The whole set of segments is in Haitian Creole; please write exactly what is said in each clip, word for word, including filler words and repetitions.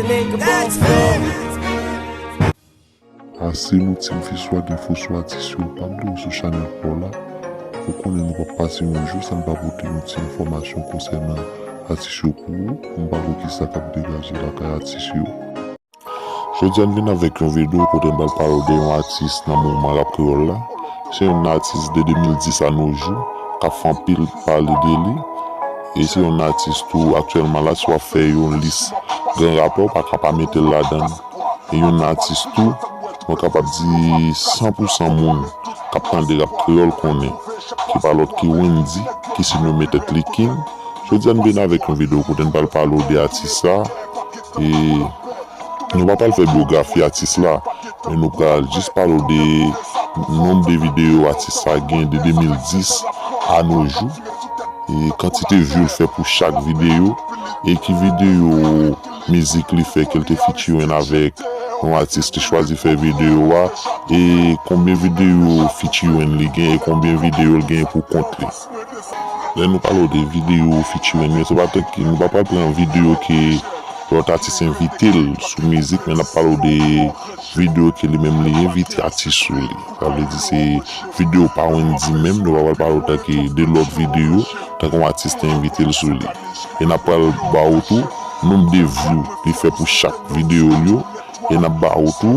Ase nou Team Fiswa gen fo sou atis yo, pa bliye w sou chanèl pa w la. Ou konnen nou p ap pase yon jou san n pa pote yon ti enfòmasyon konsènan atis yo pou ou, pou n pale w kisa k ap degaje lakay atis yo. Jodi a n vin avèk yon videyo kote n pral pale w de yon atis nan mouvman rap kreyòl la. Se yon atis de de mil dis a no jou k ap fè anpil pale de li. E se yon atis tou aktyèlman la, si w ap fè yon lis gran rapè, w pa ka pa mete l ladan l. E yon atis tou, mwen kapab di san pou san moun k ap tande rap kreyòl konnen, ki pa lòt ki Wendy, ki sinome tèt li King. Jodi a n vin avèk yon videyo kote n pral pale w de atis sa. E nou pa pral fè byografi atis la, men nou pral jis pale w de nonb de videyo atis sa gen de de mil dis a no jou, e kantite view l fè pou chak videyo, e ki videyo mizik li fè ke l te featuring avèk yon atis li chwazi fè videyo a, e konbyen videyo featuring li gen, e konbyen videyo l gen pou kont li. Lè nou pale w de videyo featuring yo, se pa tank nou pa pral pran videyo ke lòt atis envite l sou mizik, men n ap pale w de videyo ke li menm li envite atis sou li. Sa vle di se videyo pa Wendy menm, nou pa pral pale w tanke de lòt videyo, tanke yon atis te envite l sou li. E n ap pral ba w tou nonb de view li fè pou chak videyo l yo, e n ap ba w tou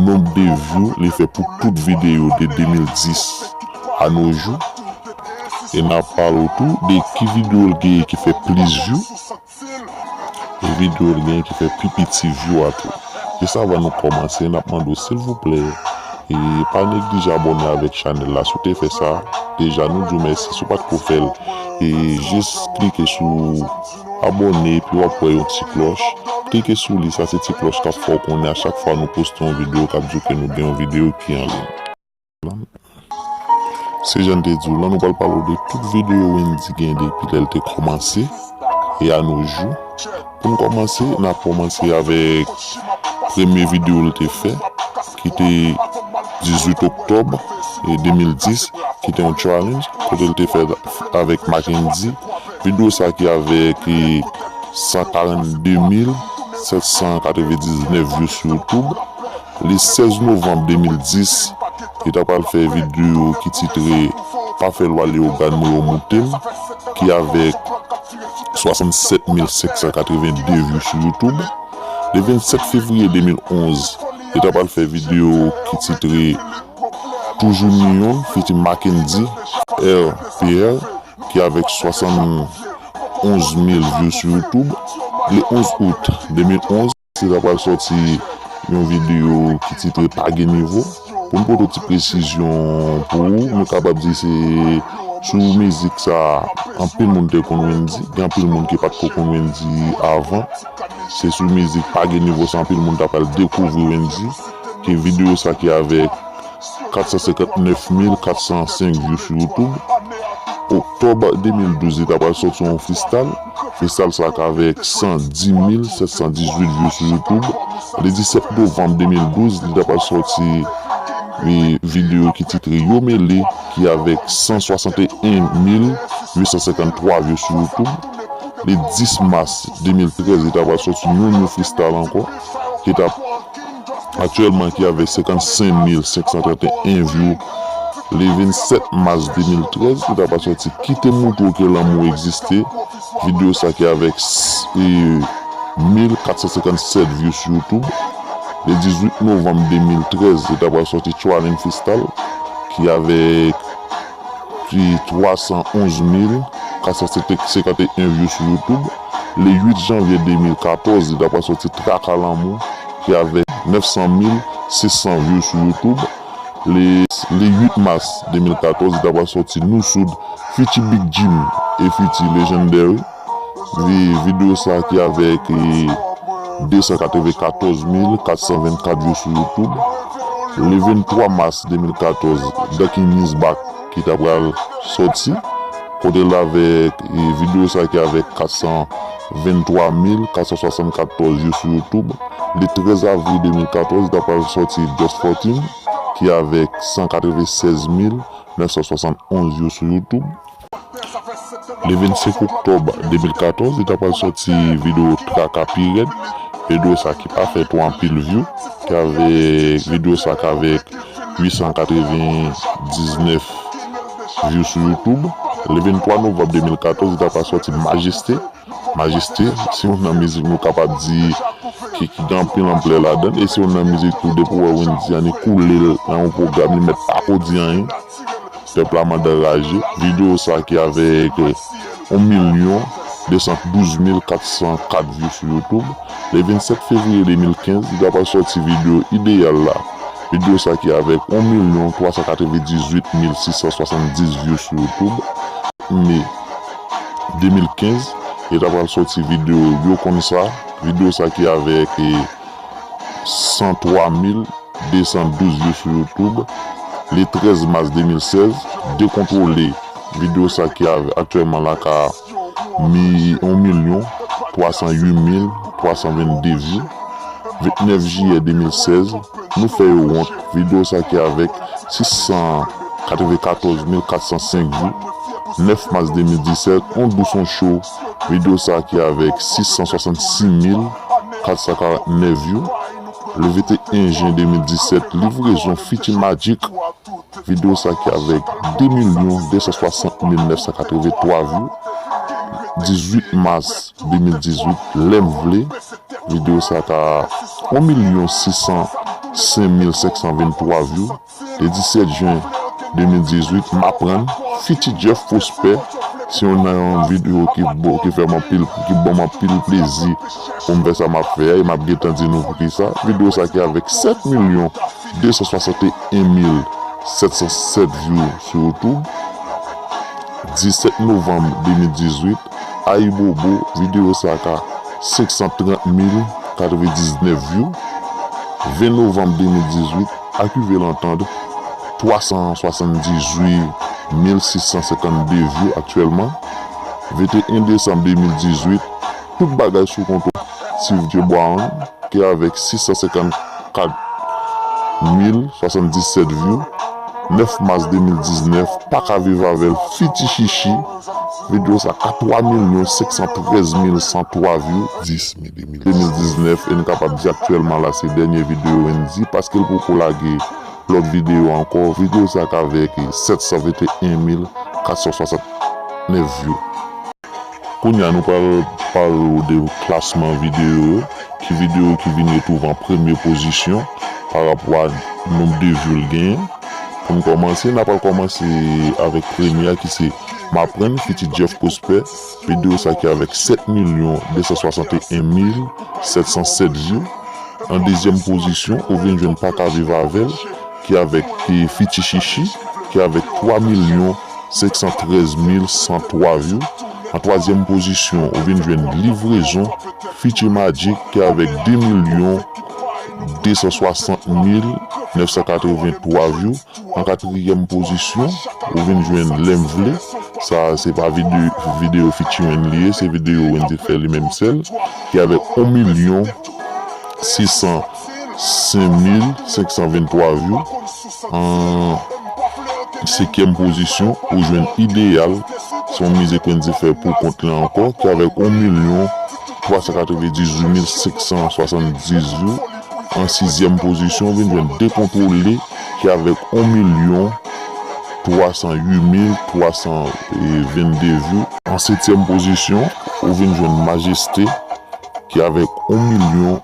nonb de view li fè pou tout videyo de de mil dis a no jou. E n ap pale w tou de ki videyo l genyen ki fè plis view, e videyo l genyen ki fè pi piti view a tou. Jis avan nou kòmanse, n ap mande w silvouplè, e pa neglije abòne avèk chanèl la. Si w te fè sa deja, nou di w mèsi. Si w pa t ko fè l, e jis klike sou abòne, epi w ap wè yon ti klòch. Klike sou li, sa se ti klòch k ap fè w konnen a chak fwa nou poste yon videyo k ap di w ke nou gen yon videyo ki an liy. Se jan n te di w lan, nou pral pale w de tout videyo Wendy gen depi lè l te kòmanse e a no jou. Pou n kòmanse, n ap kòmanse avèk premye videyo l te fè, ki te dizuit oktòb, e, de mil dis, ki te yon challenge, kote l te fè avèk Mackendy. Videyo sa ki avèk, e, san karannde mil sèt san katrevendiznèf view sou YouTube. Le sèz novanm de mil dis, li ta pral fè videyo ki titre Pa fè lwa Leyogàn mwen yo moute m, ki avèk swasannsèt mil senk san katrevende view sou YouTube. Le vennsèt fevriye de mil onz, li ta pral fè videyo ki titre Toujou Ni Youn featuring Mackendy, R P R, ki avèk swasannonz mil view sou YouTube. Le onz out de mil onz, se ta pral sòti yon videyo ki titre Pa gen nivo. Pou n pote ti presizyon pou ou, nou kapab di se sou mizik sa, anpil moun te konn Wendy, gen anpil moun ki pa t ko konn Wendy avan. Se sou mizik Pa gen nivo sa anpil moun ta pral dekouvri Wendy, ke videyo sa ki avèk kat san senkantnèf mil kat san senk view sou YouTube. Oktòb de mil douz, li ta pral sòti yon freestyle. Freestyle sa k avèk san di mil sèt san dizuit view sou YouTube. Le disèt novanm de mil douz, li ta pral sòti, e, videyo ki titre Yo Mele, ki avèk san swasanteyen mil uit san senkanntwa view sou YouTube. Le dis mas de mil trèz, li ta pral sòti yon, yon freestyle ankò, ki ta aktyèlman ki avèk senkannsenk mil senk san tranteyen view. Le vennsèt mas de mil trèz, li ta pral sòti Kite m moutre w ke lanmou egziste. Videyo sa ki avèk, e, mil kat san senkannsèt view sou YouTube. Le dizuit novanm de mil trèz, li ta pral sòti Tchwalen Freestyle, ki avèk ki twa san onz mil kat san senkanteyen view sou YouTube. Le uit janvye de mil katòz, li ta pral sòti Traka Lanmou, ki avèk nèf san mil sis san view sou YouTube. Le, le uit mas de mil katòz, li ta pral sòti Nou Soud featuring Big Jim e featuring Legendary. Vi-, videyo sa ki avèk, e, de san katrevenkatòz mil kat san vennkat view sou YouTube. Le venntwa mas de mil katòz, Dunkin Is Back ki ta pral sòti, kote l avèk, e, videyo sa ki avèk kat san venntwa mil kat san swasannkatòz view sou YouTube. Le trèz avril de mil katòz, li ta pral sòti Just Fourteen, ki avèk san katrevensèz mil nèf san swasannonz view sou YouTube. Le vennsenk oktòb de mil katòz, li ta pral sòti videyo Traka Pi Rèd, Videyo sa ki pa fè twò anpil view, ki avèk videyo sa ki avèk uit san katrevendiznèf view sou YouTube. Le venntwa novanm de mil katòz, li ta pral sòti Majeste. Majeste, se youn nan mizik nou kapab di ki, ki gen anpil anplè ladan l, e se youn nan mizik tou depi w wè Wendy Annie koule l nan yon pwogram, li mèt pa ko di anyen. Pèp la mande anraje. Videyo sa ki avèk yon milyon de san douz mil kat san kat view sou YouTube. Le vennsèt fevriye de mil kenz, li ta pral sòti videyo Ideyal la. Videyo sa ki avèk yon milyon twa san katrevendizuit mil sis san swasanndis view sou YouTube. Me de mil kenz, li ta pral sòti videyo Yo Konn Sa. Videyo sa ki avèk, eh, san twa mil de san douz view sou YouTube. Le trèz mas de mil sèz, Dekontwole. Videyo sa ki avèk aktyèlman la ka mi-, yon milyon twa san uit mil twa san vennde view. Vennèf jiyè de mil sèz, Nou Fè Yo Wont. Videyo sa ki avèk sis san katrevenkatòz mil kat san senk view. Nèf mas de mil disèt, On Dous On Cho. Videyo sa ki avèk sis san swasannsis mil kat san karannèf view. Le venteyen jen de mil disèt, Livrezon featuring Magic. Videyo sa ki avèk de milyon de san swasant mil nèf san katreventwa view. Dizuit mas de mil dizuit, Lè M Vle. Videyo sa ka yon milyon sis san senk mil senk san venntwa view. Le disèt jen de mil dizuit, M Aprann, feat Jeff Prosper. Se youn nan yon videyo ki bon, ki fè m anpil, ki ban m anpil plezi pou m fè sa m ap fè a, e m ap gentan di nou poukisa. Videyo sa ki avèk sèt milyon de san swasanteyen mil sèt san sèt view sou YouTube. Disèt novanm de mil dizuit, Ayibobo, videyo sa ka senk san trant mil katrevendiznèf view. Ven novanm de mil dizuit, À qui veut l'entendre, twa san swasanndizuit mil sis san senkannde view aktyèlman. Venteyen desanm de mil dizuit, Tout Bagay Sou Kontwòl, Steve J Brown, ki avèk sis san senkannkat mil swasanndisèt view. Nèf mas de mil diznèf, Pa Ka Viv Avè L, feat Chichi. Videyo sa ka twa milyon senk san trèz mil san twa view. Dis me de mil diznèf, e n kapab di aktyèlman la se dènye videyo Wendy, paske l poko lage lòt videyo ankò. Videyo sa ka avèk sèt san venteyen mil kat san swasannnèf view. Kounye a, nou pral pale w de klasman videyo yo. Ki videyo ki vin retwouve an premye pozisyon pa rapò a nonb de view l genyen? Pou n kòmanse, n a pral kòmanse avèk premye a ki se M Aprann, feat Jeff Prosper. Videyo sa ki avèk sèt milyon de san swasanteyen mil sèt san sèt view. An dezyèm pozisyon, ou vin jwenn Pa Ka Viv Avè L, ki avèk, ki feat Chichi, ki avèk twa milyon senk san trèz mil san twa view. An twazyèm pozisyon, ou vin jwenn Livrezon, feat Magic, ki avèk de milyon de san swasant mil nèf san katreventwa view. An katriyèm pozisyon, ou vin jwenn Lè M Vle. Sa, se pa vide-, videyo featuring li ye, se videyo Wendy fè li menm sèl, ki avèk yon milyon sis san senk mil senk san venntwa view. An senkyèm pozisyon, ou jwenn Ideyal, se yon mizik Wendy fè pou kont li ankò, ki avèk yon milyon twa san katrevendizuit mil senk san swasanndis view. An sizyèm pozisyon, ou vin jwenn Dekontwole, ki avèk yon milyon twa san uit mil twa san vennde view. An setyèm pozisyon, ou vin jwenn Majeste, ki avèk yon milyon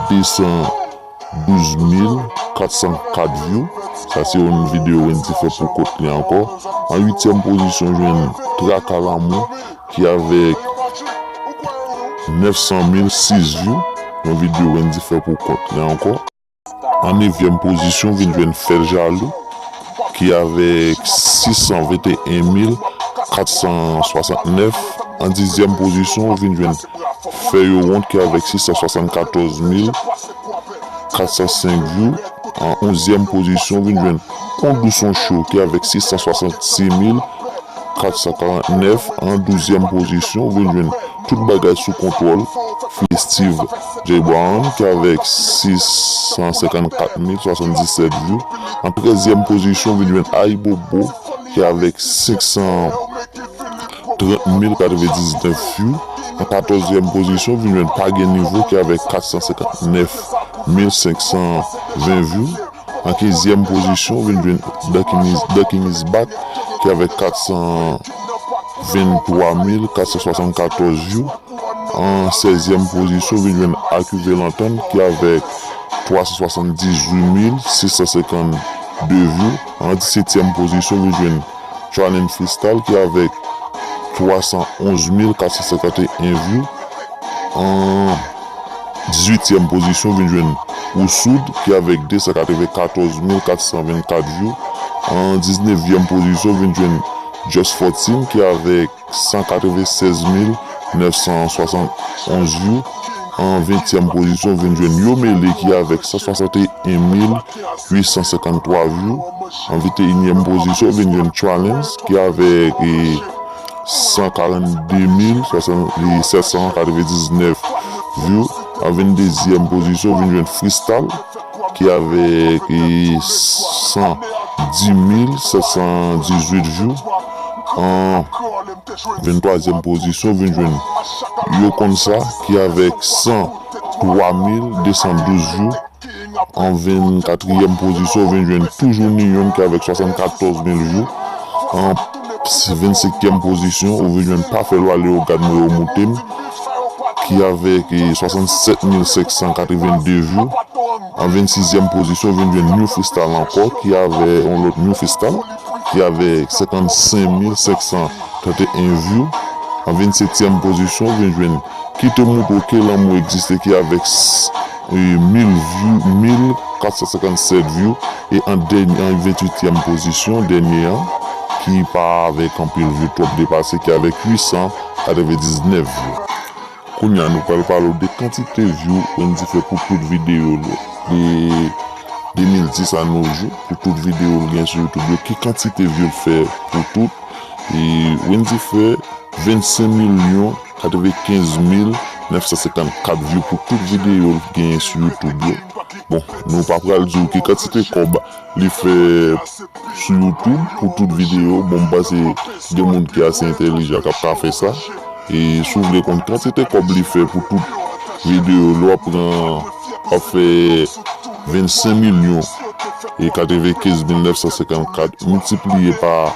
de san douz mil kat san kat view. Sa se yon videyo Wendy fè pou kont li ankò. An uityèm pozisyon, jwenn Traka Lanmou, ki avèk nèf san mil sis view, yon videyo Wendy fè pou kont li ankò. An nevyèm pozisyon, vin jwenn Fè l Jalou, ki avèk sis san venteyen mil kat san swasantnèf. An dizyèm pozisyon, ou vin jwenn Fè Yo Wont, ki avèk sis san swasannkatòz mil kat san senk view. An onzyèm pozisyon, ou vin jwenn On Dous On Cho, ki avèk sis san swasannsis mil kat san karantnèf. An douzyèm pozisyon, ou vin jwenn Tout Bagay Sou Kontwòl, feat Steve J Brown, ki avèk sis san senkannkat mil swasanndisèt view. An trèzyèm pozisyon, ou vin jwenn Ayibobo, ki avèk senk san trant mil katrevendiznèf view. An katòzyèm pozisyon, vin jwenn Pa Gen Nivo ki avèk kat san senkant nèf mil senk san ven vyou. An kenzyèm pozisyon, vin jwenn Ducky's, Ducky's Back ki avèk kat san venntwa mil kat san swasannkatòz vyou. An sèzyèm pozisyon, vin jwenn Akive Lantann ki avèk twa san swasanndizwit mil sis san senkannde vyou. An disetyèm pozisyon, vin jwenn Challenge Freestyle ki avèk twa san onz mil kat san senkanteyen vyou. An dizuityèm pozisyon, vin jwenn Ousoud ki avèk de san katrevenkatòz mil kat san vennkat vyou. An diznevyèm pozisyon, vin jwenn Just Fourteen ki avèk san katrevensèz mil nèf san swasantonz vyou. An ventyèm pozisyon, vin jwenn Yo Mele ki avèk san swasanteyen mil uit san senkanntwa vyou. An venteyinyèm pozisyon, vin jwenn Challenge ki avèk, e, san karannde mil sèt san katrevendiznèf vyou. An venndezyèm pozisyon, vin jwenn Freestyle ki avèk, e, san dis mil sèt san dizuit vyou. An venntwazyèm pozisyon, vin jwenn Yo Konn Sa ki avèk san twa mil de san douz vyou. An vennkatriyèm pozisyon, ou vin jwenn Toujou Ni Youn ki avèk swasannkatòz mil vyou. An vennsenkyèm pozisyon, ou vin jwenn Pa Fè Lwa Leogàn Mwen Yo Moute M ki avèk, e, swasannsèt mil senk san katrevennde vyou. An vennsizyèm pozisyon, ou vin jwenn New Freestyle ankò ki avèk yon lòt New Freestyle ki avèk senkannsenk mil senk san tranteyen vyou. An vennsetyèm pozisyon, ou vin jwenn Kite M Moutre W ke Lanmou Egziste ki avèk s- e, mil vyou, mil kat san senkannsèt vyou. E an dènye, an venntuityèm pozisyon, dènye an, ki pa avèk anpil vyou twòp depase, ki avèk uit san katrevendiznèf vyou. Kounye a, nou pral pale w de kantite vyou Wendyy fè pou tout videyo l yo. De de mil dis a nos jours, pou tout videyo l gen sou YouTube yo, ki kantite vyou l fè pou tout. E Wendyy fè vennsenk milyon katrevenkenz mil nèf san senkannkat vyou pou tout videyo l genyen sou YouTube yo. Bon, nou pa pral di w ki kantite kòb li fè sou YouTube pou tout videyo. Bon, m panse gen moun ki ase entèlijan k ap ka fè sa. E si w vle konn kantite kòb li fè pou tout videyo l, w ap pran, w ap fè vennsenk milyon e katrevenkenz mil nèf san senkannkat miltipliye pa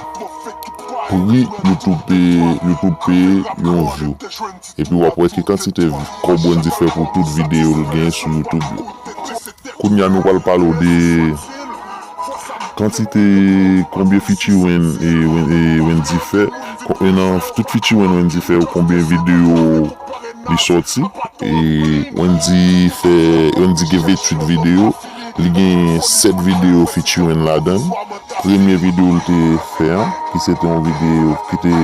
pri YouTube peye, YouTube peye yon vyou. Epi w ap wè ki kantite kòb Wendyy fè pou tout videyo l gen sou YouTube yo. Kounye a, nou pral pale w de kantite, konbyen featuring, e, Wen- e, Wendyy fè. Kon- e nan tout featuring Wendyy fè yo, konbyen videyo li sòti. E Wendyy fè, Wendyy gen venntuit videyo. Li gen sèt videyo featuring ladan l. Premye videyo l te fè an, ki se te yon videyo ki te,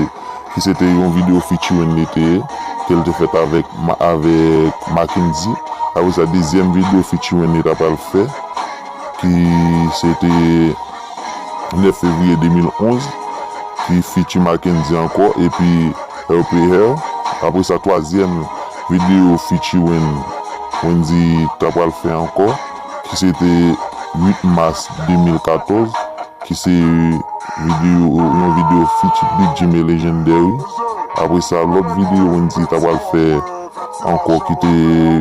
ki se te yon videyo featuring li te ye, ke l te fèt avèk Ma- avèk Mackendy. Apre sa, dezyèm videyo featuring li ta pral fè, ki se te nèf fevriye de mil onz, ki feature Mackendy ankò, epi L P L. Apre sa, twazyèm videyo featuring Wendyy ta pral fè ankò, ki se te uit mas de mil katòz, ki se videyo, yon videyo feat Big Jim e Legendary. Apre sa, lòt videyo Wendyy ta pral fè ankò, ki te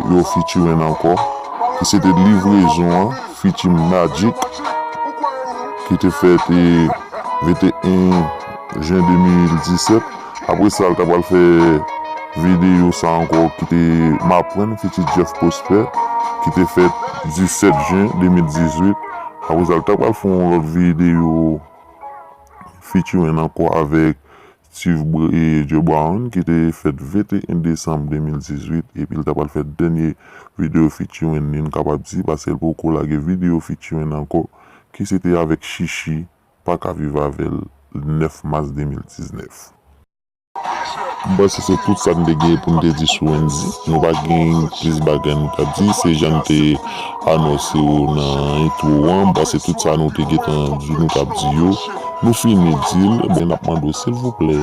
yon featuring ankò, ki se te Livrezon an, feat Magic, ki te fèt, e, venteyen jen de mil disèt. Apre sa, l ta pral fè videyo sa ankò, ki te M Aprann, feat Jeff Prosper, ki te fèt disèt jen de mil dizuit. Apre sa, l ta pral fè yon lòt videyo featuring ankò avèk Steve Br- e Joe Brown, ki te fèt venteyen desanm de mil dizuit, epi l ta pral fè dènye videyo featuring li, n kapab di, paske l poko lage videyo featuring ankò, ki se te avèk Chichi, Pa Ka Viv Avè L, nèf mas de mil diznèf. M panse se tout sa n te gen pou n te di sou Wendyy. Nou pa gen plis bagay nou t ap di. Se jan n te anonse yo nan entwo an. M panse tout sa nou te gentan di, nou t ap di yo, nou fini di l. Men n ap mande w, silvouplè,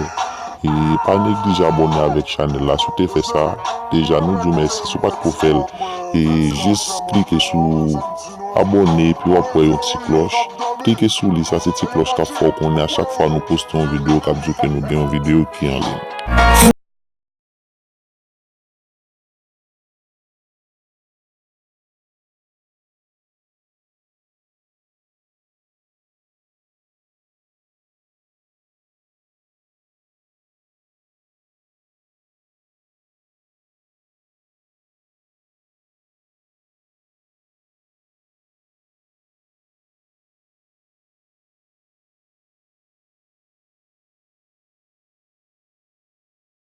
e pa neglije abòne avèk chanèl la. Si w te fè sa, deja nou di w mèsi. Si w pa t ko fè l, e jis klike sou abòne, epi w ap wè yon ti klòch. Klike sou li, sa se ti klòch k ap fè w konnen a chak fwa nou poste yon videyo k ap di w ke nou gen yon videyo ki an liy.